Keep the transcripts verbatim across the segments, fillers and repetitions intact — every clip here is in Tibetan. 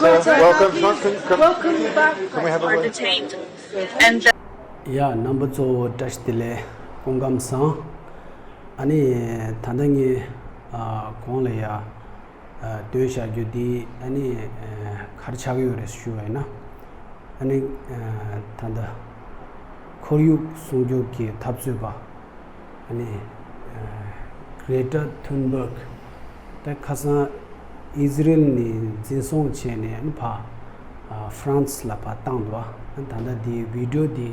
Welcome. Can, can, welcome back. Can we have a word? Detained. And then ཡ། རྣམ་པ་ཚོ་བཀྲ་ཤིས་བདེ་ལེགས། སྐུ་ཁམས་བཟང་། ཨ་ནི་ད་ལྟ་ངས་ཨ་གོང་ལ་ཡ་ཨ་སྟོན་བཞག་རྒྱུ་འདི་ཨ་ནི་ཨ་ག་རེ་ཆགས་ཀྱི་ཡོད་རེད་ཞུ་བ་ཡིན་ན། ཨ་ནི་ཨ་ད་ལྟ་ཁོར་ཡུག་སྲུང་སྐྱོབ་ཀྱི་འཐབ་རྩོད་པ། ཨ་ནི་Greta Thunberg ད་ཁ་སང་ཨི་ཟི་རེལ་ནས་འཛིན་བཟུང་བྱས་ནས་ཨ་ནི་ཕར་ཨ་ཧྥ་རན་སི་ལ་ཕར་བཏང་འདུག་ཨ་ནི་ད་ལྟ་འདི་བི་ཌི་ཡོ་འདི་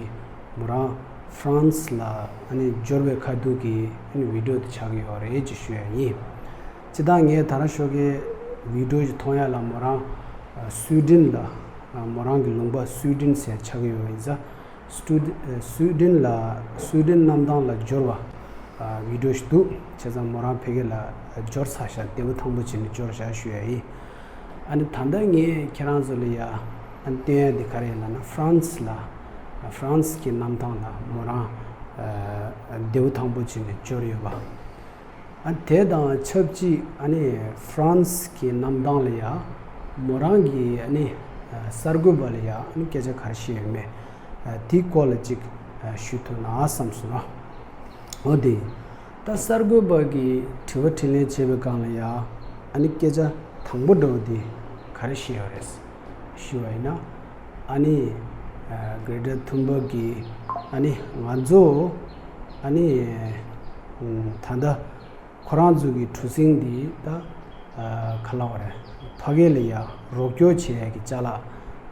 མོ་རང་ཧྥ་རན་སི་ལ་ཨ་ནི་འབྱོར་བའི་ཁ་ཐུག་གི་ཨ་ནི་བི་ཌི་ཡོ་འདི་ཆགས་ཀྱི་ཡོད་རེད་ཅེས་ཞུ་ཡ་ཡིན། སྤྱིར་བཏང་ངས་ད་རང་ཤོག་གི་བི་ཌི་ཡོ་ཞིག་མཐོང་ཡ་ལ་མོ་རང་ཨ་སུའི་ཌེན་ལ་ཨ་མོ་རང་གི་ལུང་པ་སུའི་ཌེན་ཟེར་ཆགས་ཀྱི་ཡོད་ཡིན་ཙང་། སུའི་ཌེན་ལ་སུའི་ཌེན་གནམ་ཐང་ལ་འབྱོར་བ་བི་ཌི་ཡོ་ཞིག་འདུག་བྱས་ཙང་མོ་རང་ཕ་གི་ལ་འབྱོར་ཚར་ཤག་བདེ་པོ་ཐང་པོ་བྱས་ནས་འབྱོར་ཤག་ཞུ་ཡ་ཡིན། ཨ་ནི་ད་ལྟ་ངས་ཁྱེད་རང་ཚོ་ལ་ཡ་ཨ་ནི་སྟོན་ཡ་འདི་ག་རེ་ཡིན་ལབ་ན། ཧྥ་རན་སི་ལ་ཧྥ་རན་སི་གི་གནམ་ཐང་ལ་མོ་རང་བདེ་པོ་ཐང་པོ་བྱས་ནས་འབྱོར་ཡོད་པ། ཨ་དེ་དང་ཆབས་ཅིག་ཨ་ནི་ཧྥ་རན་སི་གི་གནམ་ཐང་ལ་ཡ་མོ་རང་གི་ཨ་ནི་གསར་འགོད་པ་ལ་ཡ་ཨ་ནི་སྐད་ཆ་ག་རེ་བཤད་ཡོད་མེད་དེའི་སྐོར་ལ་ཅིག་ཞུ་ཐུབ་ན་བསམ་སོང་། འོ་དེ་ད་གསར་འགོད་པ་གིས་དྲི་བ་དྲིས་ལན་བྱས་པའི་སྒང་ལ་ཡ་ཨ་ནི་སྐད་ཆ་དང་པོ་འདྲ་བོ་དེ་ག་རེ་བཤད་ཡོད་རེད། ཞུ་བ་ཡིན་ན། ཨ་ནི་Greta Thunberg གིས་ཨ་ནི་ང་ཚོ་ཨ་ནི་ད་ལྟ་ཁོ་རང་ཚོ་གི་གྲུ་གཟིངས་འདི་ད་ག་ལབ་དགོས་རེད། ཕ་གི་ལ་ཡ་རོགས་སྐྱོར་བྱེད་ཡ་གི་ཅ་ལག་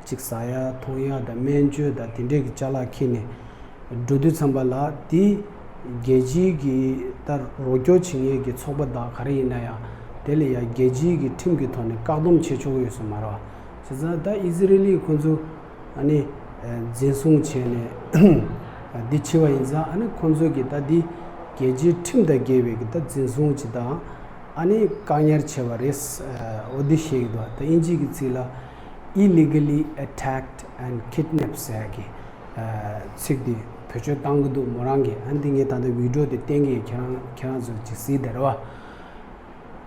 ཅིག་ཟ་ཡ་འཐུང་ཡ་དང་སྨན་བཅོས་དང་དེ་འདྲས་ཀྱི་ཅ་ལག་ཁྱེར་ནས་འགྲོ་དུས་ཙམ་པ་ལ་དེ་རྒྱལ་སྤྱིའི་གི་ད་རོགས་སྐྱོར་བྱེད་མཁན་གྱི་ཚོགས་པ་དང་ག་རེ་ཡིན་ན་ཡང་དེ་ལ་ཡ་རྒྱལ་སྤྱིའི་གི་ཁྲིམས་ཀྱི་ཐོག་ནས་བཀག་སྡོམ་བྱེད་ཆོག་གི་ཡོད་ས་མ་རེད་བ། བྱས་ཙང་ད་ཨི་ཟི་རེ་ལིས་ཁོ་ཚོ་ཨ་ནི་འཛིན་བཟུང་བྱས་ནས་འདི་བྱས་པ་ཡིན་ཙང་ཨ་ནི་ཁོ་ཚོ་གི་ད་འདི་རྒྱལ་སྤྱིའི་ཁྲིམས་དང་འགལ་བའི་གི་ད་འཛིན་བཟུང་ཅིག་དང་ཨ་ནི་བཀག་ཉར་བྱས་པ་རེད། འོ་འདི་བཤད་ཀྱི་འདུག་ད་དབྱིན་ཇི་གི་ཚིག་ལ་illegally attacked and kidnapped ཟེར་ཡ་གི་ཚིག་འདི་བེད་སྤྱོད་བཏང་གི་འདུག་མོ་རང་གིས། ཨ་ནི་འདི་ངས་ད་ལྟ་བི་ཌི་ཡོ་འདི་བསྟན་གི་ཡོད། ཁྱེད་རང་ཁྱེད་རང་ཚོ་ཅིག་གཟིགས་དེ་རེད་བ།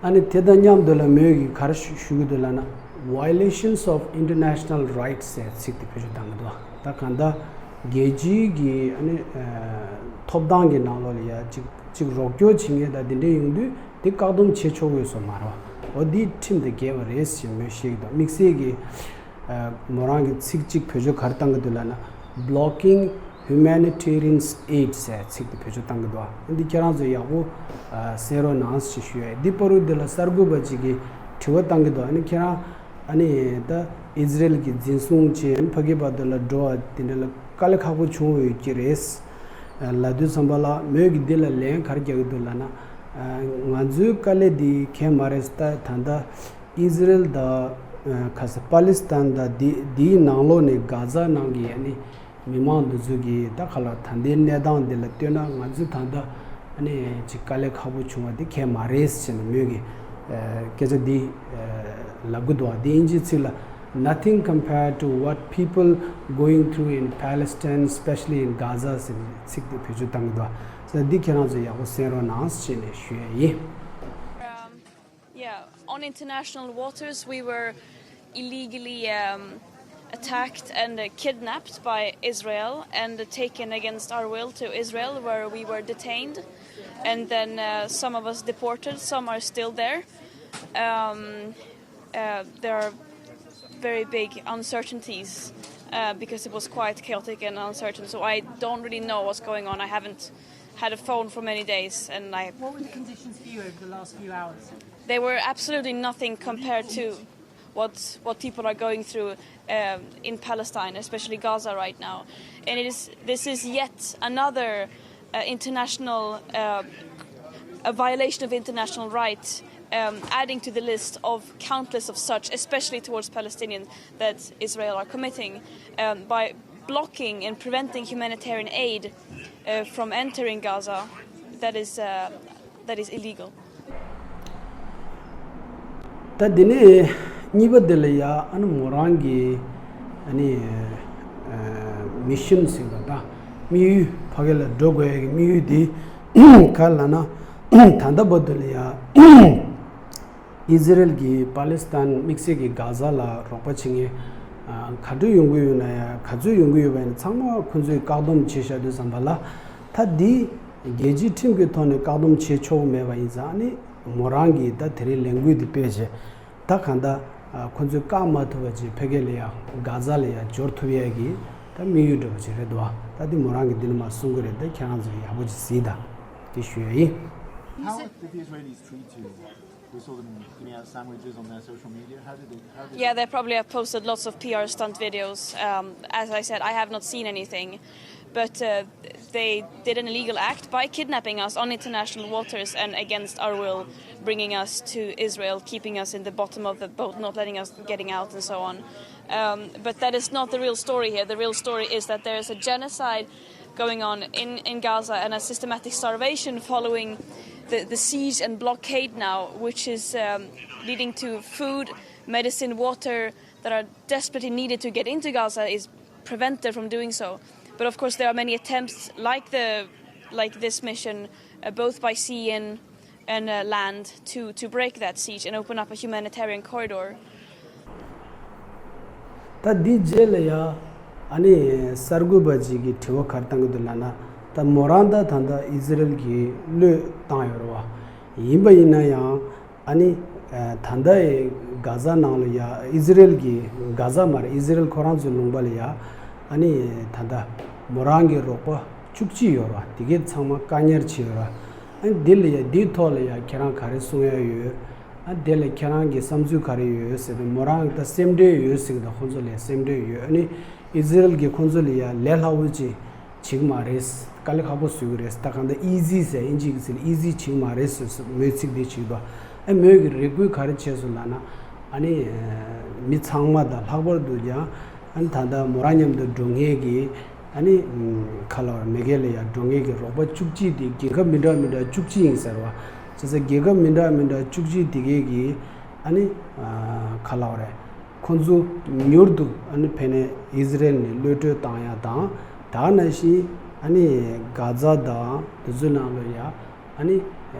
ཨ་ནི་དེ་དང་མཉམ་དུ་ལ་མོས་ཀྱིས་ག་རེ་ཞུ་ཞུ་གི་འདུག་ལབ་ན། violations of international rights ཟེར་ཚིག་དེ་བེད་སྤྱོད་བཏང་གི་འདུག་ད་གང་ལྟར་རྒྱལ་སྤྱིའི་གི་ཨ་ནི་ཨ་ཐོབ་ཐང་གི་ནང་ལོགས་ལ་ཡ་ཅིག་ཅིག་རོགས་སྐྱོར་བྱེད་མཁན་དང་དེ་འདྲས་ཡོང་དུས་དེ་བཀག་སྡོམ་བྱེད་ཆོག་གི་ཡོད་ས་མ་རེད་བ། འོ་འདི་ཁྲིམས་དང་འགལ་བ་རེད་ཞེས་མོས་བཤད་ཀྱི་འདུག་དམིགས་བསལ་གྱི་ཨ་མོ་རང་གི་ཚིག་གཅིག་བེད་སྤྱོད་ག་རེ་བཏང་གི་འདུག་ལབ་ན། blocking humanitarian aid ཟེར་ཚིག་དེ་བེད་སྤྱོད་བཏང་གི་འདུག་ཨ་འདི་ཁྱེད་རང་ཚོ་ཡག་པོ་ཨ་གསན་རོགས་གནང་ཞེས་ཞུ་ཡ། འདི་བར་དུ་འདི་ལ་གསར་འགོད་པ་ཅིག་གིས་དྲི་བ་བཏང་གི་འདུག་ཨ་ནི་ཁྱེད་རང་ཨ་ནི་ད་ཨི་ཟི་རེལ་གྱིས་འཛིན་བཟུང་བྱས་ཕ་གི་བར་དུ་ལ་འགྲོ་བ་དེ་འདྲ་ལ་དཀའ་ལས་ཁག་པོ་བྱུང་ཡོད་ཀྱི་རེད་ལབ་དུས་ཙམ་པ་ལ་མོས་ཀྱིས་འདི་ལ་ལན་ག་རེ་རྒྱག་གི་འདུག་ལབ་ན། ང་ཚོའི་དཀའ་ལས་འདི་གས་མ་རེད། ད་ད་ལྟ་ཨི་ཟི་རེལ་དང་ཁ་ས་པ་ལི་སི་ཐན་དང་འདི་འདིའི་ནང་ལོགས་ནས་གྷ་ཛ་ནང་གི་ཨ་ནི་མི་མང་འདི་ཚོ་གི་ད་ག་ལ་ད་ལྟའི་གནས་སྟངས་འདི་ལ་ལྟོས་ན་ང་ཚོས་ད་ལྟ་ཨ་ནི་ཅིག་དཀའ་ལས་ཁག་པོ་བྱུང་བ་འདི་གས་མ་རེད་ཟེར་ནས་མོས་ཀྱི་སྐད་ཆ་འདི་ལབ་གི་འདུག་བ། འདི་དབྱིན་ཇིའི་ཚིག་ལ། Nothing compared to what people going through in Palestine, especially in Gaza ཟེར་ནས་ཚིག་འདི་བེད་སྤྱོད་བཏང་གི་འདུག་བ། འདི་ཁྱེད་རང་ཚོ་ཡག་པོ་གསན་རོགས་གནང་ཞེས་ནས་ཞུ་ཡ་ཡིན། Yeah, on international waters, we were illegally um, attacked and uh, kidnapped by Israel and taken against our will to Israel, where we were detained. And then uh, some of us deported, some are still there. Um, uh, there are very big uncertainties uh, because it was quite chaotic and uncertain. So I don't really know what's going on. I haven't had a phone for many days, and I. What were the conditions for you over the last few hours? They were absolutely nothing compared to what what people are going through um, in Palestine, especially Gaza right now. And it is this is yet another uh, international uh, a violation of international rights, um, adding to the list of countless of such, especially towards Palestinians, that Israel are committing um, by blocking and preventing humanitarian aid uh, from entering Gaza. That is uh, that is illegal. ད་འདི་ནས་གཉིས་པ་འདི་ལ་ཡ་ཨ་ནི་མོ་རང་གི་ཨ་ནི་མི་ཤན་ཟེར་བ་དང་དམིགས་ཡུལ་ཕ་གི་ལ་འགྲོ་དགོས་ཡ་གི་དམིགས་ཡུལ་འདི་ག་ལབ་ན། ད་ལྟ་བར་དུ་ལ་ཡ་ ཨི་ཟི་རེལ་གྱིས་པ་ལེ་སི་ཐན་དམིགས་བསལ་གྱི་གྷ་ཟ་ལ་རོགས་པ་བྱེད་མཁན་ག་འདྲ་ཡོང་གི་ཡོད་ན་ཡང་ག་ཚོད་ཡོང་གི་ཡོད་པ་ཡིན་ན་ཚང་མ་ཁོ་ཚོས་བཀག་སྡོམ་བྱས་བཞག་དུས་ཙམ་པ་ལ། ད་འདི་རྒྱལ་སྤྱིའི་ཁྲིམས་ཀྱི་ཐོག་ནས་བཀག་སྡོམ་བྱེད་ཆོག་གི་མེད་པ་ཡིན་ཙང་ནི་མོ་རང་གིས་ད་དེ་རིང་ལས་འགུལ་འདི་སྤེལ་བྱས། ད་གང་ལྟར་ཁོ་ཚོས་བཀག་མ་ཐུབ་པ་ཅིག་ཕ་གི་ལ་ཡ་གྷ་ཟ་ལ་ཡ་འབྱོར་ཐུབ་ཡས་ཀྱི་ད་དམིགས་ཡུལ་འདྲ་པོ་ཅིག་རེད་འདུག་ད་འདི་མོ་རང་གིས་འདི་ནས་མར་གསུང་གི་རེད། ད་ཁྱེད་རང་ཚོས་ཡག་པོ་ཅིག་གཟིགས་དང་། དེ་ཞུ་ཡ་ཡིན། How did the Israelis treat you? We saw them giving out sandwiches on their social media. How did they? How did Yeah, they? They probably have posted lots of P R stunt videos. Um, as I said, I have not seen anything, but uh, they did an illegal act by kidnapping us on international waters and against our will, bringing us to Israel, keeping us in the bottom of the boat, not letting us getting out, and so on. Um, but that is not the real story here. The real story is that there is a genocide going on in, in Gaza and a systematic starvation following the, the siege and blockade now, which is um, leading to food, medicine, water that are desperately needed to get into Gaza is prevented from doing so. But of course, there are many attempts like the like this mission, uh, both by sea and and uh, land to to break that siege and open up a humanitarian corridor. ད་འདི་རྗེས་ལ་ཡ་ཨ་ནི་གསར་འགོད་པ་ཅིག་གིས་དྲི་བ་ག་རེ་བཏང་གི་འདུག་ལབ་ན། ད་མོ་རང་ད་ད་ལྟ་ཨི་ཟི་རེལ་གྱིས་བློས་བཏང་ཡོད་རེད་བ། ཡིན་པ་ཡིན་ན་ཡང་ཨ་ནི་ད་ལྟ་གྷ་ཟ་ནང་ལ་ཡ་ཨི་ཟི་རེལ་གྱིས་གྷ་ཟ་མ་རེད། ཨི་ཟི་རེལ་ཁོ་རང་ཚོའི་ལུང་པ་ལ་ཡ་ཨ་ནི་ད་ལྟ་མོ་རང་གི་རོགས་པ་བཅུ་གཅིག་ཡོད་རེད་བ། དེ་གས་ཚང་མ་བཀག་ཉར་བྱས་ཡོད་རེད་བ། ཨ་ནི་འདི་ལ་ཡ་འདིའི་ཐོག་ལ་ཡ་ཁྱེད་རང་ག་རེ་གསུང་ཡ་ཡོད། ཨ་དེ་ལ་ཁྱེད་རང་གི་བསམ་ཚུལ་ག་རེ་ཡོད་ཟེར་ན། མོ་རང་ད་སེམས་ཁྲལ་ཡོད་ཟེར་གི་འདུག་ཁོང་ཚོ་ལ་སེམས་ཁྲལ་ཡོད། ཨ་ནི་ཨི་ཟི་རེལ་གྱིས་ཁོང་ཚོ་ལ་ཡ་ལས་སླ་བོ་ཅིག་བྱེད་ཀྱི་མ་རེད། དཀའ་ལས་ཁག་པོ་བཟོ་གི་རེད། ད་གང་ལྟར་ཨི་ཛི་ཟེར་ཨིན་ཇི་གི་ཚིག་ལ་ཨི་ཛི་བྱེད་ཀྱི་མ་རེད་ཟེར་མོས་ཚིག་འདི་བྱེད་ཀྱི་འདུག་ཨ་མོས་ཀྱི་རེ་སྐུལ་ག་རེ་བྱས་སོང་ལབ་ན། ཨ་ནི་མི་ཚང་མ་དང་ལྷག་པར་དུ་ཀྱང་ཨ་ནི་ད་ལྟ་མོ་རང་མཉམ་དུ་འགྲོ་མཁན་གྱི་ཨ་ནི་ཁ་ལ་བར་མེ་གེ་ལ་ཡ་འགྲོ་མཁན་གྱི་རོགས་པ་བཅུ་གཅིག་དེ་རྒྱལ་ཁབ་མི་འདྲ་མི་འདྲ་བཅུ་གཅིག་ཡིན་ཟེར་བ། བྱས་ཙང་རྒྱལ་ཁབ་མི་འདྲ་མི་འདྲ་བཅུ་གཅིག་དེ་གས་ཀྱིས་ཨ་ནི་ཁ་ལ་བ་རེད། ཁོང་ཚོ་མྱུར་དུ་ཨ་ནི་ཕེ་ནས་ཨི་ཟི་རེལ་ནས་གློད་གྲོལ་བཏང་ཡ་དང་། ད་ནང་བཞིན་ཨ་ནི་གྷ་ཛ་དང་དེ་ཚོའི་ནང་ལ་ཡ་ཨ་ནི་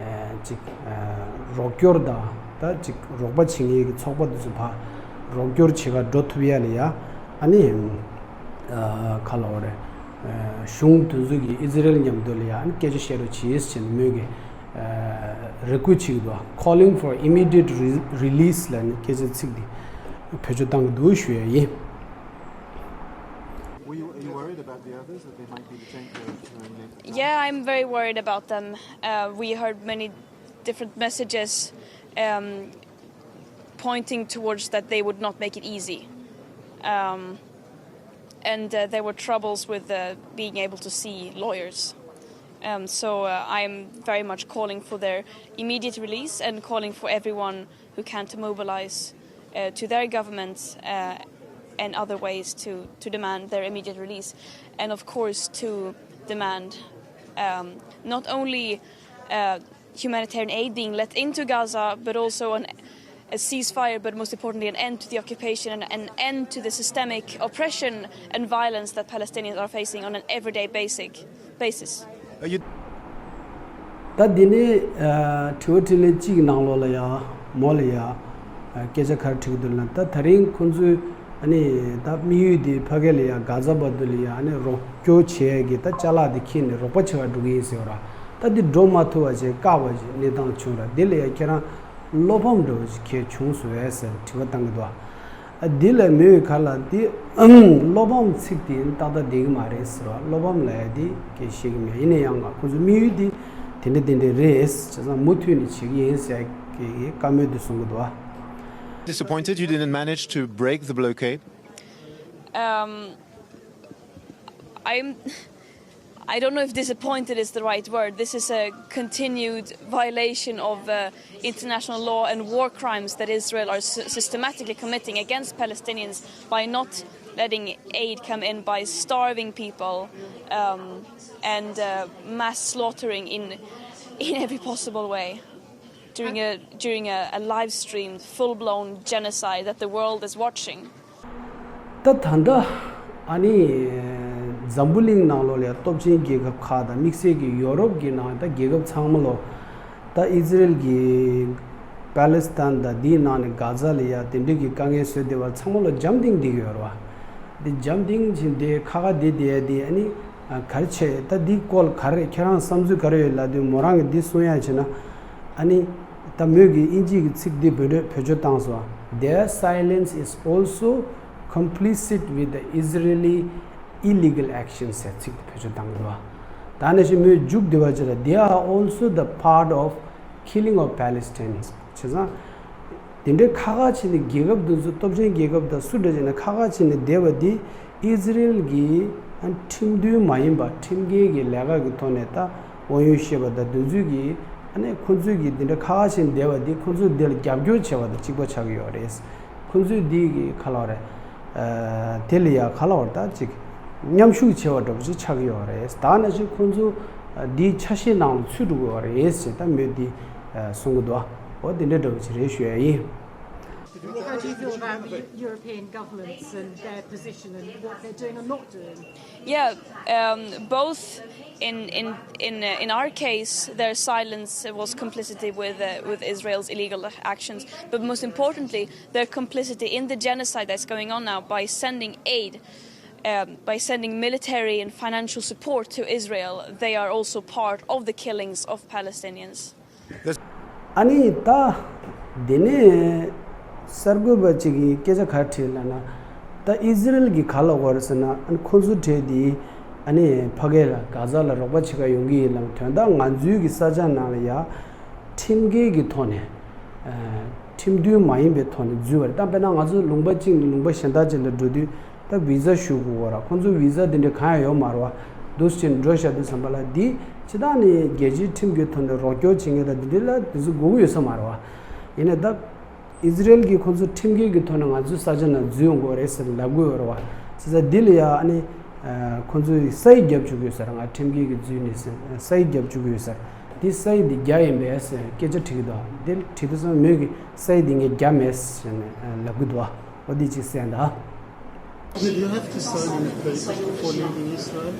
ཅིག་རོགས་སྐྱོར་དང་ད་ཅིག་རོགས་པ་བྱེད་མཁན་གྱི་ཚོགས་པ་དེ་ཚོ་ཕར་རོགས་སྐྱོར་བྱེད་ག་འགྲོ་ཐུབ་ཡ་ལ་ཡ་ཨ་ནི་ཁ་ལ་བ་རེད། གཞུང་དེ་ཚོ་གིས་ཨི་ཟི་རེལ་མཉམ་དུ་ལ་ཡ་ཨ་ནི་སྐད་ཆ་བཤད་རོགས་བྱེད་ཟེར་ནས་མོས་ཀྱི་རེ་སྐུལ་བྱེད་ཀྱི་འདུག Calling for immediate re- release ལབ་ནས་སྐད་ཆ་ཚིག་འདི་བེད་སྤྱོད་བཏང་གི་འདུག་ཞུ་ཡ་ཡིན། Were you, are you worried about the others, that they might be detained for, for any length of time? Yeah, I'm very worried about them. Uh, we heard many different messages um, pointing towards that they would not make it easy. Um, and uh, there were troubles with uh, being able to see lawyers. Um, so uh, I'm very much calling for their immediate release and calling for everyone who can to mobilize uh, to their governments uh, and other ways to, to demand their immediate release. And of course, to demand um, not only uh, humanitarian aid being let into Gaza, but also an, a ceasefire, but most importantly, an end to the occupation and an end to the systemic oppression and violence that Palestinians are facing on an everyday basic basis. ད་འདི་ནས་དྲི་བ་དྲིས་ལན་གཅིག་གི་ནང་ལོགས་ལ་ཡ་མོ་ལ་ཡ་སྐད་ཆ་ག་རེ་དྲི་གི་འདུག་ལབ་ན། ད་དེ་རིང་ཁོང་ཚོས་ཨ་ནི་ད་དམིགས་ཡུལ་འདི་ཕ་གི་ལ་ཡ་གྷ་ཛ་བར་དུ་ལ་ཡ་ཨ་ནི་རོགས་སྐྱོར་བྱེད་ཡ་གི་ད་ཅ་ལག་འདི་འཁྱེར་ནས་རོགས་པ་བྱེད་ག་འགྲོ་གི་ཡིན་ཟེར་བ་ར། ད་འདི་འགྲོ་མ་ཐུབ་པ་བྱས་བཀག་པ་བྱས་གནས་སྟངས་བྱུང་ར། འདི་ལ་ཡ་ཁྱེད་རང་བློ་ཕམ་འདྲ་བོ་ཞིག་གས་བྱུང་སོང་བས་ཟེར་དྲི་བ་བཏང་གི་འདུག་ཨ་འདི་ལ་མོས་ག་ལ་འདི་བློ་ཕམ་ཚིག་དེ་ཏག་ཏག་བསྡད་ཀྱི་མ་རེད་ཟེར་བ། བློ་ཕམ་ལབ་ཡ་དེ་སྐད་ཤེས་ཀྱི་མེད། ཡིན་ན་ཡང་ང་ཁོ་ཚོའི་དམིགས་ཡུལ་དེ་དེ་འདྲ་དེ་འདྲ་རེད། བྱས་ཙང་མུ་མཐུད་ནས་བྱེད་ཀྱི་ཡིན་ཟེར་གྱི་བཀའ་མོལ་དེ་གསུང་གི་འདུག་ཨ། Disappointed you didn't manage to break the blockade? Um, I'm I don't know if disappointed is the right word. This is a continued violation of uh, international law and war crimes that Israel are sy- systematically committing against Palestinians by not letting aid come in, by starving people um, and uh, mass slaughtering in in every possible way during a during a, a live streamed full blown genocide that the world is watching. ད་ད་ལྟ་ཨ་ནི་འཛམ་བུ་གླིང་ནང་ལོགས་ལ་སྟོབས་ཆེན་རྒྱལ་ཁབ་ཁག་དང་དམིགས་བསལ་གྱི་ཡོ་རོབ་ཀྱི་ནང་ད་རྒྱལ་ཁབ་ཚང་མ་ལོ་ད་ཨི་ཛི་རེལ་གྱི་ པ་ལེ་སི་ཐན་དང་དེའི་ནང་ནས་གྷ་ཛ་ལ་ཡ་དེ་འདྲའི་གི་དཀའ་ངལ་བཟོས་བསྡད་པ་ཚང་མ་ལ་འཇམ་ཐིང་བསྡད་ཀྱི་ཡོད་རེད་བ། འདི་འཇམ་ཐིང་ཕྱིན་དེ་ཁ་ཁ་བསྡད་བསྡད་ཡ་དེ་ཨ་ནི་ག་རེ་བྱས། ད་འདི་སྐོར་ག་རེ་ཁྱེད་རང་བསམ་ཚུལ་ག་རེ་ཡོད་ལབ་དུས་མོ་རང་གིས་འདི་གསུང་ཡ་བྱས་ན། ཨ་ནི་ད་མོས་ཀྱིས་དབྱིན་ཇིའི་གི་ཚིག་འདི་བོད་འགྲོས་བེད་སྤྱོད་བཏང་སོང་། Their silence is also complicit with the Israeli illegal actions ཟེར་ཚིག་འདི་བེད་སྤྱོད་བཏང་གི་འདུག་བ། ད་ནང་བཞིན་མོས་མཇུག་བསྡུ་བ་བྱས་ན། They are also the part of killing of Palestinians. བྱས་ཙང་དེ་འདྲའི་ཁ་ཁ་བྱས་ནས་རྒྱལ་ཁབ་དེ་ཚོ་སྟོབས་ཆེན་རྒྱལ་ཁབ་དང་སུ་འདྲ་བྱས་ནས་ཁ་ཁ་བྱས་ནས་བསྡད་པ་འདི་ཨི་ཟི་རེལ་གྱི་ཁྲིམས་མཐུན་མ་ཡིན་པ་ཁྲིམས་འགལ་གྱི་ལས་ཀ་གི་ཐོག་ནས་ད་དབང་ཡོད་བཤད་པ་དང་དེ་ཚོའི་གི་ཨ་ནི་ཁོ་ཚོའི་གི་དེ་འདྲ་ཁ་ཁ་བྱས་ནས་བསྡད་པ་འདི་ཁོ་ཚོས་འདི་ལ་རྒྱབ་སྐྱོར་བྱས་པ་དང་གཅིག་པ་ཆགས་ཀྱི་ཡོད་རེད། ཁོ་ཚོས་འདི་གི་ག་ལབ་རེད། དེ་ལ་ཡ་ག་ལབ་རེད། ད་ཅིག་མཉམ་ཞུགས་བྱས་པ་འདྲ་པོ་ཅིག་ཆགས་ཀྱི་ཡོད་རེད། ད་ནང་བཞིན་ཁོ་ཚོ་འདིའི་ཆ་ཤས་ནང་ལ་ཚུད་འགྲོ་གི་ཡོད་རེད་ཅེས་ད་མོས་འདི་གསུང་གི་འདུག་འོ་དེ་འདྲ་འདྲ་པོ་ཅིག་རེད་ཞུ་ཡ་ཡིན། How do you feel about the European governments and their position and what they're doing or not doing? Yeah, um, both in in in uh, in our case, their silence was complicity with uh, with Israel's illegal actions. But most importantly, their complicity in the genocide that's going on now by sending aid, um, by sending military and financial support to Israel. They are also part of the killings of Palestinians. ཨ་ནི་ད་དེ་ནས་གསར་འགོད་པ་ཅིག་གིས་སྐད་ཆ་ག་རེ་དྲིས་ལབ་ན། ད་ཨི་ཟི་རེལ་གྱིས་ག་ལབ་ཀྱི་ཡོད་རེད་ཟེར་ན། ཨ་ནི་ཁོ་ཚོའི་གྲས་དེ་ཨ་ནི་ཕ་གི་ལ་གྷ་ཛ་ལ་རོགས་པ་བྱེད་ག་ཡོང་གི་ཡིན་ལབ། དོན་དག་ང་ཚོའི་གི་ས་ཆ་ནང་ལ་ཡ་ཁྲིམས་འགལ་གྱི་ཐོག་ནས་ཁྲིམས་མཐུན་མ་ཡིན་པའི་ཐོག་ནས་འཛུལ་བ་རེད། ད་དཔེར་ན་ང་ཚོ་ལུང་པ་གཅིག་ནས་ལུང་པ་གཞན་དག་ཅིག་ལ་འགྲོ་དུས། ད་བི་ཟ་ཞུ་དགོས་ར། ཁོང་ཚོ་བི་ཟ་དེ་འདྲ་གང་ཡང་ཡོད་མ་རེད་བ། འདུག་སེ་བྱས་ནས་འགྲོ་བཞག་དུས་ཙམ་པ་ལ་འདི་སྤྱིར་བཏང་ནས་རྒྱལ་སྤྱིའི་ཁྲིམས་ཀྱི་ཐོག་ནས་རོགས་སྐྱོར་བྱེད་མཁན་དང་འདི་འདྲ་ལ་དེ་ཚོ་དགོས་ཀྱི་ཡོད་ས་མ་རེད་བ། ཡིན་ནའི་ད་ཨི་ཟི་རེལ་གྱིས་ཁོང་ཚོ་ཁྲིམས་འགལ་གྱི་ཐོག་ནས་ང་ཚོའི་ས་ཆ་ནང་འཛུལ་ཡོང་དགོས་རེད་ཟེར་ལབ་ཀྱི་ཡོད་རེད་བ། བྱས་ཙང་འདི་ལ་ཡ་ཨ་ནི་ཁོང་ཚོས་ས་ཡིག་བརྒྱབ་བཅུག་གི་ཡོད་ས་རེད། ང་ཁྲིམས་འགལ་གྱི་འཛུལ་ནས་ཟེར་ས་ཡིག་བརྒྱབ་བཅུག་གི་ཡོད་ས་རེད། འདི་ས་ཡིག་འདི་རྒྱག་ཡིན་པས་ཟེར་སྐད་ཆ་དྲིས་ཀྱི་འདུག་འདི་དྲིས་དུས་ཙམ་མོས་ཀྱིས་ས་ཡིག་འདི་ངས་རྒྱག་མེད་ཟེར་ནས་ལབ་ཀྱི་འདུག་འོ་འདི་གཅིག་གསན་དང་། Did you have to sign any papers before leaving Israel?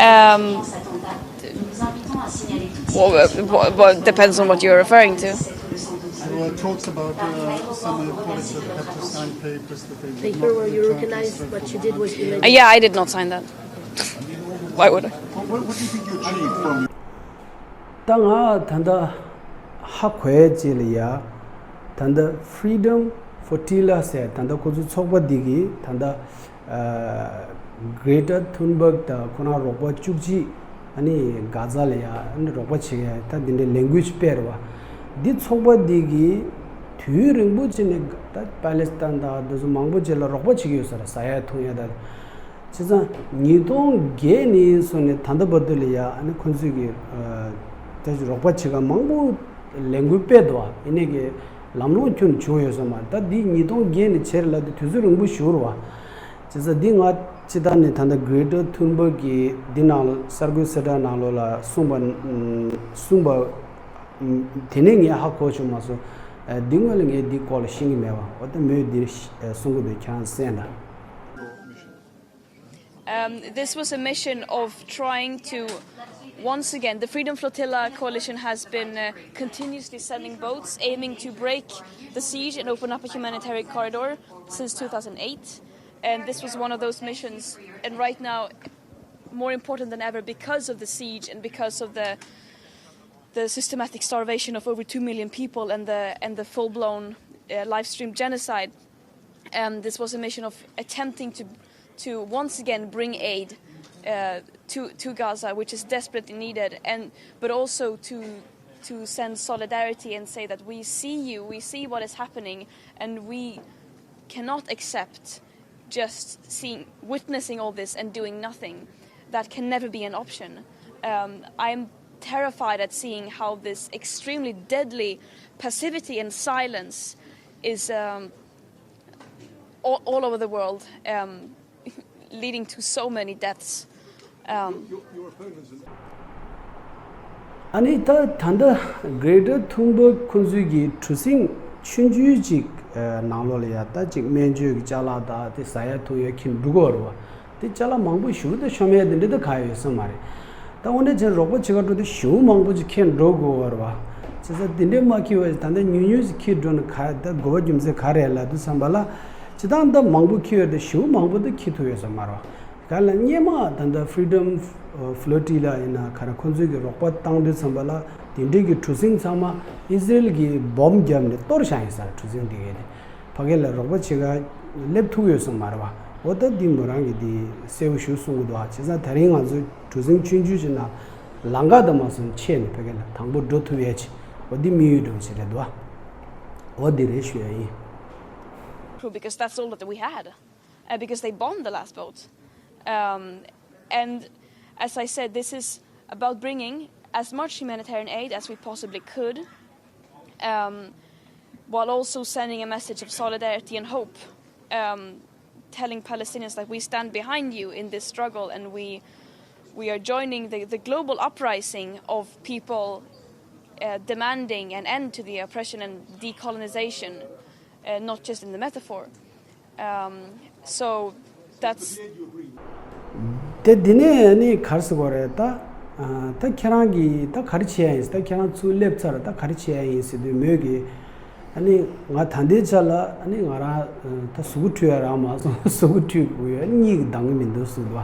Um, well, well, well, depends on what you're referring to. There were talks about uh, some of your colleagues that had to sign papers that they would Paper not where you return to recognize Israel what for you did was one hundred illegal. Uh, yeah, I did not sign that. Why would I? What, what, what do you think you achieved from ད་ང་ད་ལྟ་ཧ་གོ་ཡ་ཅིག་ལ་ཡ། ད་ལྟ་Freedom Flotilla ཟེར་ད་ལྟ་ཁོ་ཚོའི་ཚོགས་པ་འདི་གིས་ད་ལྟ་Greta Thunberg དང་ཁོ་རང་རོགས་པ་བཅུ་གཅིག་ཨ་ནི་གྷ་ཛ་ལ་ཡ་ཨ་ནི་རོགས་པ་བྱེད་ཡ་ད་འདི་འདྲའི་ལས་འགུལ་ཅིག་སྤེལ་རེད་བ། འདི་ཚོགས་པ་འདི་གིས་དུས་རིང་པོ་ཅིག་ནས་ད་པ་ལེ་སི་ཐན་དང་འདི་ཚོ་མང་པོ་ཅིག་ལ་རོགས་པ་བྱེད་ཀྱི་ཡོད་ས་རེད། ཟ་ཡ་འཐུང་ཡ་དང་། བྱས་ཙང་ཉིས་སྟོང་བརྒྱད་ནས་བཟུང་ནས་ད་ལྟ་བར་དུ་ལ་ཡ་ཨ་ནི་ཁོང་ཚོས་ཀྱི་ད་ཅིག་རོགས་པ་བྱེད་མཁན་མང་པོ་ལས་འགུལ་སྤེལ་འདུག་ཨ་ནི་གི་ལམ་ལྷོང་ཁྱོན་ནས་བྱུང་ཡོད་ས་མ་རེད། ད་འདི་ཉིས་སྟོང་བརྒྱད་ནས་བྱས་རེད་ལབ་དུས་དུས་ཚོད་རིང་པོ་ཞིག་རེད་བ། བྱས་ཙང་འདི་ང་སྤྱིར་བཏང་ནས་ད་ལྟ་Greta Thunberg གིས་འདི་ནང་ལ་གསར་འགོད་གསལ་བསྒྲགས་ནང་ལོགས་ལ་གསུངས་པ་གསུངས་པ་དེ་ནས་ངས་ཧ་གོ་བྱུང་མ་སོང་། འདི་སྔོན་ལ་ངས་འདི་སྐོར་ལ་ཤེས་ཀྱི་མེད་བ། འོ་ད་མོས་འདི་གསུང་གི་འདུག་ཁྱེད་རང་གསན་དང་། Um, this was a mission of trying to, once again, the Freedom Flotilla Coalition has been uh, continuously sending boats aiming to break the siege and open up a humanitarian corridor since two thousand eight. And this was one of those missions. And right now, more important than ever, because of the siege and because of the the systematic starvation of over two million people and the and the full-blown uh, live stream genocide, um, this was a mission of attempting to to once again bring aid uh, to to Gaza, which is desperately needed, and but also to to send solidarity and say that we see you, we see what is happening, and we cannot accept just seeing, witnessing all this and doing nothing. That can never be an option. Um, I'm terrified at seeing how this extremely deadly passivity and silence is um, all, all over the world, um, leading to so many deaths. Um, ཨ་ནི་ད་ད་ལྟ་Greta Thunberg ཁོང་ཚོའི་གི་གྲུ་གཟིངས་ཆུང་ཆུང་ཅིག་ནང་ལོགས་ལ་ཡ་ད་ཅིག་སྨན་བཅོས་ཀྱི་ཅ་ལག་དང་དེ་ཟ་ཡ་འཐུང་ཡ་ཁྱེར་འགྲོ་གི་ཡོད་རེད་བ། དེ་ཅ་ལག་མང་པོ་ཞེ་པོ་དེ་ཤོམ་ཡ་དེ་འདྲ་ད་གང་ཡང་ཡོད་ས་མ་རེད། ད་འོ་ན་ཅིག་རོགས་པ་བྱེད་ག་འགྲོ་དུས་ཞེ་པོ་མང་པོ་ཅིག་ཁྱེར་འགྲོ་དགོས་པ་རེད་བ། བྱས་ཙང་དེ་འདྲའི་མ་འཁྱེར་བ་ཞིག་ད་ལྟ་ཉུང་ཉུང་ཞིག་འཁྱེར་འགྲོ་ན་ག་ད་དགོས་པ་རྒྱུ་མཚན་ག་རེ་ལབ་དུས་ཙམ་པ་ལ། སྤྱིར་བཏང་ད་མང་པོ་འཁྱེར་བ་དེ་ཞེ་པོ་མང་པོ་ད་འཁྱེར་ཐུབ་ཡོད་ས་མ་རེད་བ། ག་ལ་སྔོན་མ་ད་ལྟ་Freedom Flight ལ་ཡིན་ན་ག་རེ་ཁོང་ཚོས་ཀྱི་རོགས་པ་བཏང་དུས་ཙམ་པ་ལ་དེ་འདྲའི་གི་གྲུ་གཟིངས་ཚང་མ་ཨི་ཟི་རེལ་གྱིས་བོམ་བརྒྱབ་ནས་གཏོར་བཞག་ཡིན་ས་རེད། གྲུ་གཟིངས་དེ་གས་དེ་ཕ་གི་ལ་རོགས་པ་བྱེད་ག་སླེབས་ཐུབ་ཡོད་ས་མ་རེད་བ། འོ་ད་འདི་མོ་རང་གིས་འདི་གསལ་པོ་ཞེ་པོ་གསུང་གི་འདུག་ཨ། བྱས་ཙང་ད་རིང་ང་ཚོ་གྲུ་གཟིངས་ཆུང་ཆུང་ཞིག་ནང་ལམ་ཁ་དང་མ་སོང་ཆད་ནས་ཕ་གི་ལ་དང་པོ་འགྲོ་ཐུབ་ཡས་ཅིག་འོ་འདི་དམིགས་ཡུལ་འདྲ་བོ་ཞིག་རེད་འདུག་ཨ། འོ་འདི་རེད་ཞུ་ཡ་ཡིན། True, because that's all that we had, uh, because they bombed the last boat. Um, and as I said, this is about bringing as much humanitarian aid as we possibly could, um, while also sending a message of solidarity and hope, um, telling Palestinians that we stand behind you in this struggle, and we, we are joining the, the global uprising of people, uh, demanding an end to the oppression and decolonization, uh, not just in the metaphor. Um, so that's དེ་འདི་ནས་ནི་ག་རེ་ཟེར་དགོས་རེད་ད། ཨ། ད་ཁྱེད་རང་གིས་ད་ག་རེ་བྱེད་ཡ་ཡིན། ད་ཁྱེད་རང་ཚུར་སླེབས་ཚར། ད་ག་རེ་བྱེད་ཡ་ཡིན་ཟེར་དུས་མོས་ཀྱིས། ཨ་ནི་ང་ད་ལྟའི་ཆ་ལ་ཨ་ནི་ང་རང་ད་གཟུགས་པོ་འཁྲུད་ཡ་རག་མ་སོང་། གཟུགས་པོ་འཁྲུད་དགོས་ཡ་གཉིད་འདང་གི་མི་འདུག་ཟེར་དུས།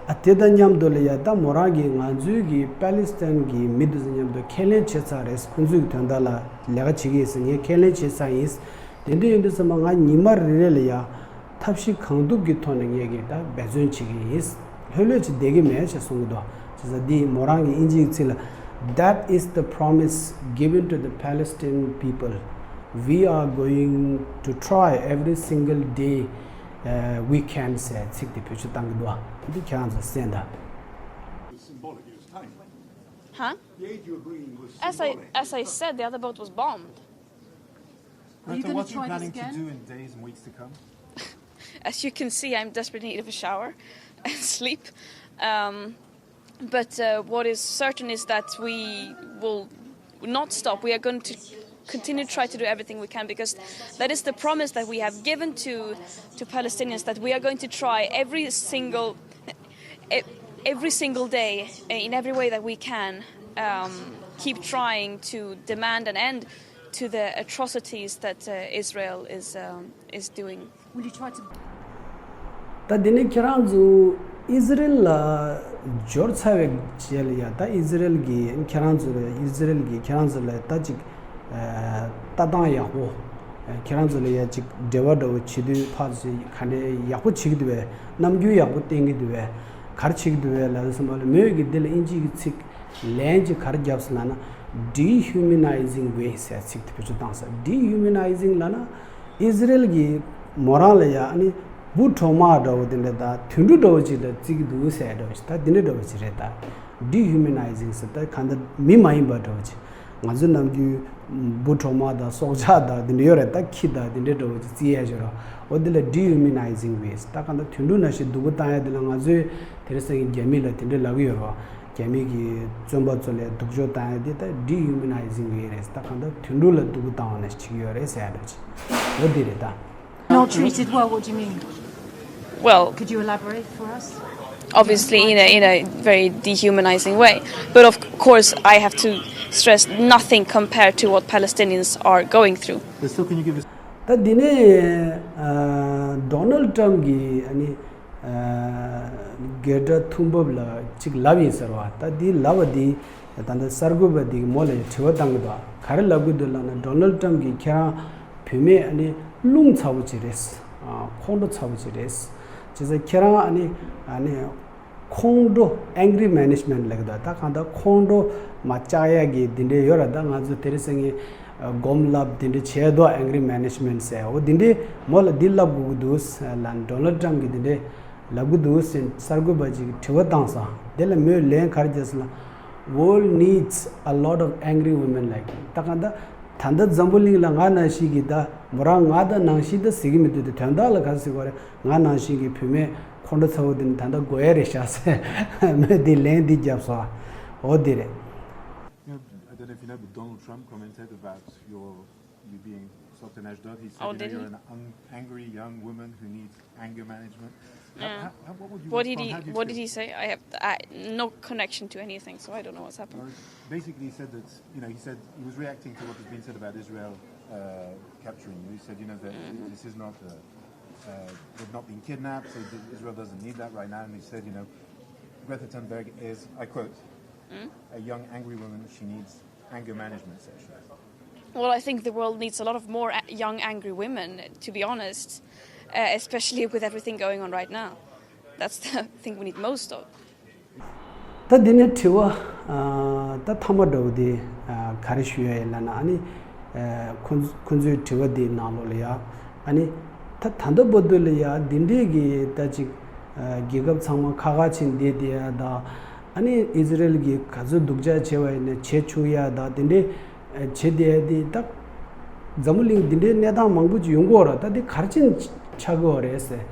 ཨ། དེ་དང་མཉམ་དུ་ལ་ཡ་ད་མོ་རང་གིས་ང་ཚོའི་གི་པ་ལི་སི་ཐན་གྱི་མི་འདི་ཚོ་མཉམ་དུ་ཁས་ལེན་བྱས་ཚར་རེད། ཁོང་ཚོའི་གི་དོན་དག་ལ་ལས་ཀ་བྱེད་ཀྱི་ཡིན་ཟེར་ངས་ཁས་ལེན་བྱས་ཚར་ཡིན། དེ་འདྲ་ཡིན་དུས་ཙམ་པ་ང་ཉི་མ་རེ་རེ་ལ་ཡ་ཐབས་ཤེས་གང་ཐུབ་ཀྱི་ཐོག་ནས་ངས་ཀྱིས་ད་འབད་བརྩོན་བྱེད་ཀྱི་ཡིན། ལྷོད་ལྷོད་ཅིག་བསྡད་ཀྱི་མེད་ཅེས་གསུང་གི་འདུག་བྱས་ཙང་འདི་མོ་རང་གི་དབྱིན་ཇིའི་ཚིག་ལ། That is the promise given to the Palestinian people. We are going to try every single day, uh, we can ཟེར་ཚིག་དེ་བེད་སྤྱོད་བཏང་གི་འདུག་འདི་ཁྱེད་རང་ཚོ་གསན་དང་། It was symbolic, it was time. Huh? The aid you were bringing was symbolic. As I, as I said, the other boat was bombed. Are you Greta, gonna what are you try this planning to again? do in days and weeks to come? As you can see, I'm desperately in need of a shower and sleep. Um, but, uh, what is certain is that we will not stop. We are going to continue to try to do everything we can, because that is the promise that we have given to, to Palestinians, that we are going to try every single, e-, every single day, uh, in every way that we can, um, keep trying to demand an end to the atrocities that, uh, Israel is, um, is doing. Will you try to ད་དེ་ནས་ཁྱེད་རང་ཚོ་ཨི་ཟི་རེལ་ལ་འབྱོར་ཚར་བའི་རྗེས་ལ་ཡ། ད་ཨི་ཟི་རེལ་གྱིས་ཁྱེད་རང་ཚོ་ལ། ཨི་ཟི་རེལ་གྱིས་ཁྱེད་རང་ཚོ་ལ་ད་ཅིག་ཨ། ལྟ་སྟངས་ཡག་པོ། ཨ། ཁྱེད་རང་ཚོ་ལ་ཡ་ཅིག་འབྲེལ་བ་འདྲ་བོ་བྱེད་དུས་ཕར་ཚུར་ག་འདྲའི་ཡག་པོ་བྱེད་ཀྱི་འདུག་བས། རྣམ་འགྱུར་ཡག་པོ་བསྟན་གྱི་འདུག་བས། ག་རེ་བྱེད་ཀྱི་འདུག་བས་ལབ་སོང་བ་ལ། མོས་ཀྱིས་འདི་ལ་དབྱིན་ཇི་གི་ཚིག་ལན་ཅིག་ག་རེ་བརྒྱབ་སོང་ལབ་ན། Dehumanizing way ཟེར་ཚིག་དེ་བེད་སྤྱོད་བཏང་ས། Dehumanizing ལབ་ན། ཨི་ཟི་རེལ་གྱིས་མོ་རང་ལ་ཡ་ཨ་ནི་བུ་གྲོག་མ་འདྲ་བོ་དེ་འདྲ་དང་དུད་འགྲོ་འདྲ་བོ་ཅིག་ལ་བརྩི་གི་འདུག་ཟེར་འདྲ་བོ་ཅིག་ད་དེ་འདྲ་འདྲ་བོ་ཅིག་རེད་ད། Dehumanizing ཟེར་ད་གང་ལྟར་མི་མ་ཡིན་པ་འདྲ་བོ་ཅིག་ང་ཚོའི་ནམ་རྒྱུན་བུ་གྲོག་མ་དང་སྲོག་ཆགས་དང་དེ་འདྲ་ཡོད་རེད་ད། ཁྱི་དང་དེ་འདྲ་འདྲ་བོ་ཅིག་བརྩི་ཡས་ཡོད་རེད། འོ་དེ་ལ་Dehumanizing way ཟེར། ད་གང་ལྟར་དུད་འགྲོ་ནང་བཞིན་སྡུག་པོ་བཏང་ཡས་དེ་ལ་ང་ཚོས་དེ་རིང་སང་ཉིན་རྒྱ་མི་ལ་དེ་འདྲ་ལབ་ཀྱི་ཡོད་རེད་བ། རྒྱ་མི་གི་བཙོན་པ་ཚོ་ལ་སྡུག་སྦྱོང་བཏང་ཡ་དེ་ད་Dehumanizing way རེད། ད་གང་ལྟར་དུད་འགྲོ་ལ་སྡུག་པོ་བཏང་བ་ནང་བཞིན་བྱེད་ཀྱི་ཡོད་རེད་ཟེར་ཡ་འདྲ་ཅིག་འོ་དེ་རེད་ད། Not treated well, what do you mean? Well, could you elaborate for us? Obviously, in a, in a very dehumanizing way. But of course, I have to stress, nothing compared to what Palestinians are going through. But still, can you give us ད་འདི་ནས་ཨ། Donald Trump གིས་ཨ་ནི་ཨ། Greta Thunberg ལ་ཅིག་ལབ་ཡིན་ཟེར་བ། ད་འདི་ལབ་པ་འདི་ད་ལྟ་གསར་འགོད་པ་འདིས་མོ་ལ་དྲི་བ་བཏང་གི་འདུག་ག་རེ་ལབ་གི་འདུག་ལབ་ན། Donald Trump གིས་ཁྱེད་རང་བུད་མེད་ཨ་ནི་རླུང་ཚ་པོ་ཅིག་རེད། ཨ། ཁོང་ཁྲོ་ཚ་པོ་ཅིག་རེད། བྱས་ཙང་ཁྱེད་རང་ཨ་ནི་ཨ་ནི་ཁོང་ཁྲོ། Anger management ལབ་གི་འདུག་ད་གང་ལྟར་ཁོང་ཁྲོ་མ་བཅག་ཡ་གི་འདི་འདྲའི་ཡོད་ར། ད་ང་ཚོ་དེ་རིང་སང་ཉིན་སྒོམ་ལབ་འདི་འདྲ་བྱས་འདུག Anger management ཟེར། འོ་འདི་འདྲའི་མོ་ལ་འདི་ལབ་དགོས་ཀྱི་འདུག་ལབ། Donald Trump གིས་འདི་འདྲའི་ལབ་ཀྱི་འདུག་ཟེར་གསར་འགོད་པ་ཅིག་གིས་དྲི་བ་བཏང་སོང་། དེ་ལ་མོས་ལན་ག་རེ་བརྒྱབ་སོང་ལབ། World needs a lot of angry women like you. ད་གང་ལྟར་ད་ལྟ་འཛམ་བུ་གླིང་ལ་ང་ནང་བཞིན་གྱི། ད་མོ་རང་ང་ད་ནང་བཞིན་ད་ཟེར་གྱི་མི་འདུག་དེ་དོན་དག་ལ་ག་རེ་ཟེར་དགོས་རེད། ང་ནང་བཞིན་གྱི་བུད་མེད་ཁོང་ཁྲོ་ཚ་བོ་དེ་ནི་ད་ལྟ་དགོས་ཡ་རེད་ཤག་ཟེར། མོས་དེ་ལན་འདི་བརྒྱབ་སོང་། འོ་དེ་རེད། You know, I don't know if you know, but Donald Trump commented about your, you being Doctor Najdat, he said, Oh, you know, did you're he? an ang- angry young woman who needs anger management. How, Yeah. how, how, what would you What did respond? he How do you What did feel? He say? I have I, no connection to anything, so I don't know what's Well, happened. Basically, he said that, you know, he said he was reacting to what has been said about Israel uh, capturing you. He said, you know, that this is not, uh, uh, they've not been kidnapped, so th- Israel doesn't need that right now. And he said, you know, Greta Thunberg is, I quote, a young angry woman, she needs anger management sessions. Well, I think the world needs a lot of more a- young angry women, to be honest, uh, especially with everything going on right now. That's the thing we need most of. ད་འདི་ནས་དྲི་བ་ད་ཐ་མ་འདྲ་བོ་དེ་ག་རེ་ཞུ་ཡ་ཡིན་ལབ་ན། ཨ་ནི་ཁོ་ཁོ་ཚོའི་དྲི་བ་འདི་ནང་ལོགས་ལ་ཡ། ཨ་ནི་ད་ད་ལྟ་བར་དུ་ལ་ཡ་འདི་འདྲས་ཀྱི་ད་ཅིག་རྒྱལ་ཁབ་ཚང་མ་ཁ་ཁ་ཕྱེ་བསྡད་བསྡད་ཡ་ད། ཨ་ནི་ཨི་ཛི་རལ་གྱིས་ག་ཚོད་སྡུག་ཅག་བྱས་པ་ཡིན་ན་བྱེད་བཅུག་ཡ་ད། དེ་འདྲས་བྱེད་བསྡད་ཡ་དེ་ད་འཛམ་བུ་གླིང་འདི་འདྲའི་གནས་སྟངས་མང་པོ་ཅིག་ཡོང་གི་ཡོད་རེད། ད་འདི་ག་རེ་བྱས་ནས་ཆགས་ཀྱི་ཡོད་རེད་ཟེར།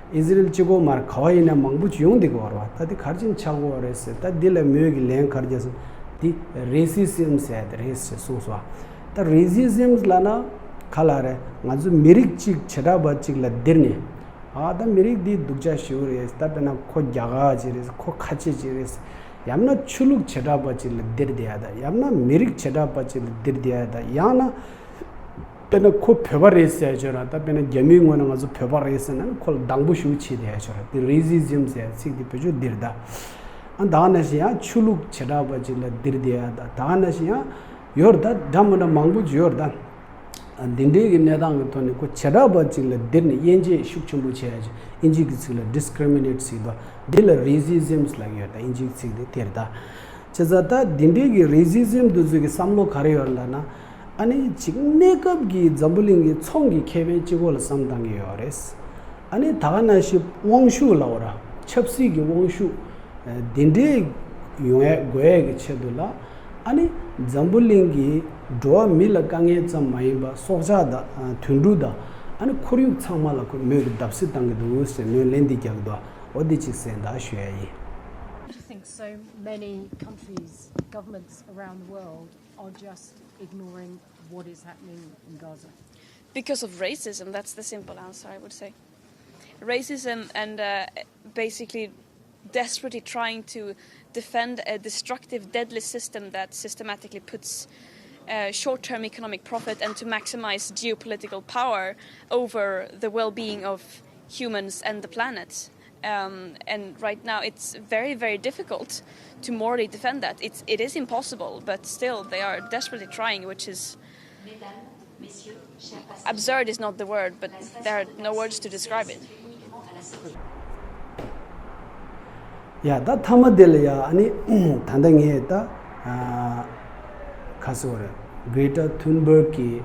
ཨི་ཛི་རལ་གཅིག་པོ་མ་རེད། ག་བ་ཡིན་ན་མང་པོ་ཅིག་ཡོང་བསྡད་ཀྱི་ཡོད་རེད་བ། ད་འདི་ག་རེ་བྱས་ནས་ཆགས་ཀྱི་ཡོད་རེད་ཟེར། ད་འདི་ལ་མོས་ཀྱི་ལན་ག་རེ་རྒྱག་སོང་། འདི་རེ་སི་ཛིམ་ཟེར་ཡ་དེ་རེད་ཟེར་གསུངས་སོང་བ། ད་རེ་སི་ཛིམ་ལབ་ན་ག་ལ་རེད། ང་ཚོ་མི་རིགས་གཅིག་བྱེ་བྲག་པ་གཅིག་ལ་ལྡིར་ནས། ཨ་ད་མི་རིགས་འདི་སྡུག་ཅག་ཞེ་པོ་རེད། ད་དཔེར་ན་ཁོ་རྒྱ་གར་ཅིག་རེད། ཁོ་ཁ་ཆེ་ཅིག་རེད། ཡང་ན་ཆོས་ལུགས་བྱེ་བྲག་པ་ཅིག་ལ་ལྡིར་བསྡད་ཡ་ད། ཡང་ན་མི་རིགས་བྱེ་བྲག་པ་ཅིག་ལ་ལྡིར་བསྡད་ཡ་ད། ཡང་ན་དཔེར་ན་ཁོ་བོད་པ་རེད་ཟེར་ཡ་ཅིག་ཡོད་ར། ད་དཔེར་ན་རྒྱ་མིའི་ངོས་ནས་ང་ཚོ་བོད་པ་རེད་ཟེར་ན་ཁོ་ལ་སྡང་པོ་ཞེ་པོ་བྱེད་བསྡད་ཡ་ཅིག་ཡོད་ར། དེ་རེ་སི་ཛིམ་ཟེར་ཡ་ཚིག་དེ་བེད་སྤྱོད་འདིར་ད། ཨ་ད་ག་ནང་བཞིན་ཡང་ཆོས་ལུགས་བྱེ་བྲག་པ་ཅིག་ལ་ལྡིར་བསྡད་ཡ་ད། ད་ག་ནང་བཞིན་ཡང་ཡོད་ར། ད་འདྲ་མི་འདྲ་མང་པོ་ཅིག་ཡོད་ར་ད། འདི་འདྲའི་གི་གནས་སྟངས་ཀྱི་ཐོག་ནས་ཁོ་བྱེ་བྲག་པ་ཅིག་ལ་ལྡིར་ནས་དབྱེ་འབྱེད་ཤུགས་ཆེན་པོ་བྱས་ཡ་ཅིག་ཨིན་ཇིའི་གི་ཚིག་ལ་ཌི་སི་ཀི་རི་མི་ནེ་ཊི་ཟེར་གི་འདུག་འདི་ལ་རེ་སི་ཛིམ་ལབ་ཀྱི་ཡོད་ད། ཨིན་ཇིའི་གི་ཚིག་དེ་དེ་རེད་ད། བྱས་ཙང་ད་འདི་འདྲའི་གི་རེ་སི་ཛིམ་འདི་ཚོ་གི་བསམ་བློ་ག་རེ་ཡོད་ལབ་ན། ཨ་ནི་ཅིག་གནས་སྐབས་ཀྱི་འཛམ་བུ་གླིང་གི་ཚོང་གི་ཁེ་ཕན་གཅིག་པོ་ལ་བསམ་བཏང་གི་ཡོད་རེད། ཨ་ནི་ད་ག་ནང་བཞིན་དབང་ཤུགས་ལབ་དགོས་ར། ཆབ་སྲིད་ཀྱི་དབང་ཤུགས། འདི་འདྲའི་ཡོང་ཡས་དགོས་ཡས་ཀྱི་ཆེད་དུ་ལ། ཨ་ནི་འཛམ་བུ་གླིང་གི་འགྲོ་བ་མི་ལ་དཀའ་ངལ་ཙམ་མ་ཡིན་པ་སྲོག་ཆགས་དང་དུད་འགྲོ་དང་ཨ་ནི་ཁོར་ཡུག་ཚང་མ་ལ་ཁོ་མོས་ཀྱི་བརྡབ་གསིག་བཏང་གི་འདུག་ཟེར་མོས་ལན་འདི་རྒྱག་གི་འདུག་འོ་འདི་གཅིག་གསན་དང་ཞུ་ཡ་ཡིན། I think so many countries, governments around the world are just ignoring what is happening in Gaza. Because of racism, that's the simple answer, I would say. Racism and uh, basically desperately trying to defend a destructive, deadly system that systematically puts uh, short term economic profit and to maximize geopolitical power over the well being of humans and the planet. Um, and right now, it's very, very difficult to morally defend that. It's, it is impossible, but still, they are desperately trying, which is absurd is not the word, but there are no words to describe it. ཡ་ད་མཐའ་མ་དེ་ལ་ཡ་ཨ་ནི་ད་ལྟ་ངས་ད་ཁ་སོ་རེད། གྷི་རེ་ཊ་ཐུན་བྷརག་གིས་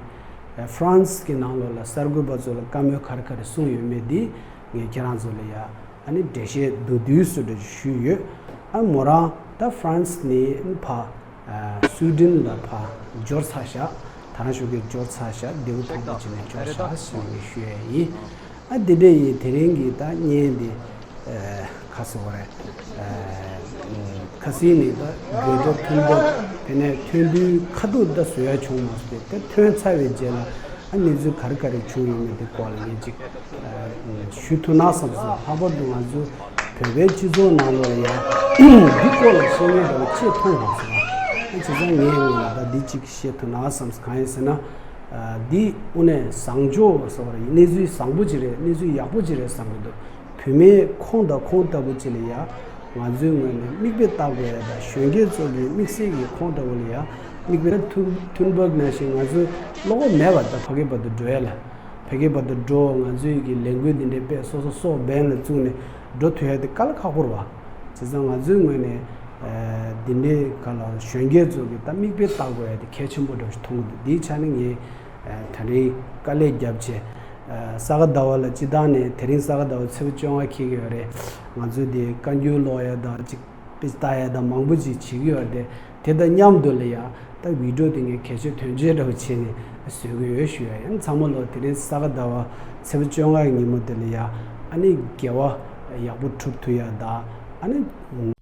ཧྥ་རན་སི་གི་ནང་ལོགས་ལ་གསར་འགོད་པ་ཚོ་ལ་བཀའ་མོལ་ག་རེ་ག་རེ་གསུངས་ཡོད་མེད་འདི་ངས་ཁྱེད་རང་ཚོ་ལ་ཡ་ཨ་ནི་འགྲེལ་བཤད་མདོར་བསྡུས་སུ་འདྲ་ཞུས་ཡོད། ཨ་མོ་རང་ད་ཧྥ་རན་སི་ནས་ཕ། སུའི་ཌེན་ལ་ཕར་འབྱོར་ཚར་ཤག་ད་རང་ཤོག་གིས་འབྱོར་ཚར་ཤག་བདེ་པོ་ཐང་པོ་བྱས་ནས་འབྱོར་ཤག་ཟེར་ནས་ཞུ་ཡ་ཡིན། ཨ་འདི་འདྲ་ཡིན། དེ་རིང་གི་ད་བརྙན་འདི་ཁ་སོ་རེད། ཁ་སང་ནས་ད་གྷི་རེ་ཊ་ཐུན་བྷརག་དེ་ནས་ཐོན་དུས་ཁ་ཐུག་ད་བཟོ་ཡ་བྱུང་མ་སོང་། དེ་ཐོན་ཚར་བའི་རྗེས་ལ་ཨ་གནས་ཚུལ་ག་རེ་ག་རེ་བྱུང་ཡོད་མེད་དེ་སྐོར་ལ་ངས་ཅིག་ཞུ་ཐུབ་ན་བསམ་སོང་། ལྷག་པར་དུ་ང་ཚོ་བོད་པའི་སྤྱི་ཚོགས་ནང་ལོགས་ལ་ཡང་འདི་སྐོར་ལ་བཤད་མཁན་འདྲ་བོ་ཅིག་མཐོང་བ་སོང་། བྱས་ཙང་ངའི་ངོས་ནས་ད་འདི་ཅིག་བཤད་ཐུབ་ན་བསམ་སོང་། གང་ཡིན་ཟེར་ན། འདི་དངོས་གནས་བཟང་ཕྱོགས་ཟེར་བ་རེད། གནས་ཚུལ་བཟང་པོ་ཅིག་རེད། གནས་ཚུལ་ཡག་པོ་ཅིག་རེད་བསམ་གྱི་འདུག་བུད་མེད་ཁོང་དང་ཁོང་ལྟ་བུ་ཅིག་ལ་ཡང་ང་ཚོའི་ངོས་ནས་མིག་དཔེ་ལྟ་དགོས་ཡ་དང་། གཞོན་སྐྱེས་ཚོ་གི་དམིགས་བསལ་གྱི་ཁོང་ལྟ་བུ་ལ་ཡང་། མིག་དཔེ་ཐུན་ཐུན་བྷརག་ནང་བཞིན་ང་ཚོའི་བློ་ཁོག་མེད་པ་དང་། ཕ་གི་བར་དུ་འགྲོ་ཡ་ལ། ཕ་གི་བར་དུ་འགྲོ། ང་ཚོའི་གི་ལས་འགུལ་འདི་འདྲའི་དཔེ་སོ་སོ་སོགས་འབེན་ལ་བཙུགས་ནས་འགྲོ་ཐུབ་ཡ་དེ་དཀའ་ལས་ཁག་པོ་རེད་བ། བྱས་ཙང་ང་ཚོའི་ངོས་ནས་འདི་འདྲའི་ག་ལ་གཞོན་སྐྱེས་ཚོ་གི་ད་མིག་དཔེ་ལྟ་དགོས་ཡ་དེ་གལ་ཆེན་པོ་འདྲ་ཞིག་མཐོང་གི་འདུག་འདིའི་ཆ་ནས་ངས་ད་རིང་དཀའ་ལས་བརྒྱབ་བྱས། ས་ག་ཟླ་བ་ལ་སྤྱིར་བཏང་ནས་དེ་རིང་ས་ག་ཟླ་བ་ཚེས་པ་བཅོ་ལྔ་འཁེལ་གི་ཡོད་རེད། ང་ཚོས་དེ་བཀའ་འགྱུར་ཀློག་ཡ་དང་ཅིག་དཔེ་ལྟ་ཡ་དང་མང་པོ་ཅིག་བྱེད་ཀྱི་ཡོད་རེད། དེ་དང་མཉམ་དུ་ལ་ཡ་ད་བི་ཌི་ཡོ་དེ་ངས་གལ་ཆེ་དོན་ཆེ་འདྲ་བོ་བྱས་ནས་བཟོ་གི་ཡོད་ཞུ་ཡ་ཡིན། ཚང་མ་ལོ་དེ་རིང་ས་ག་ཟླ་བ་ཚེས་པ་བཅོ་ལྔ་ཡི་ཉིན་མོ་དེ་ལ་ཡ་ཨ་ནི་དགེ་བ་ཡག་པོ་སྒྲུབ་ཐུབ་ཡ་དང་། ཨ་ནི་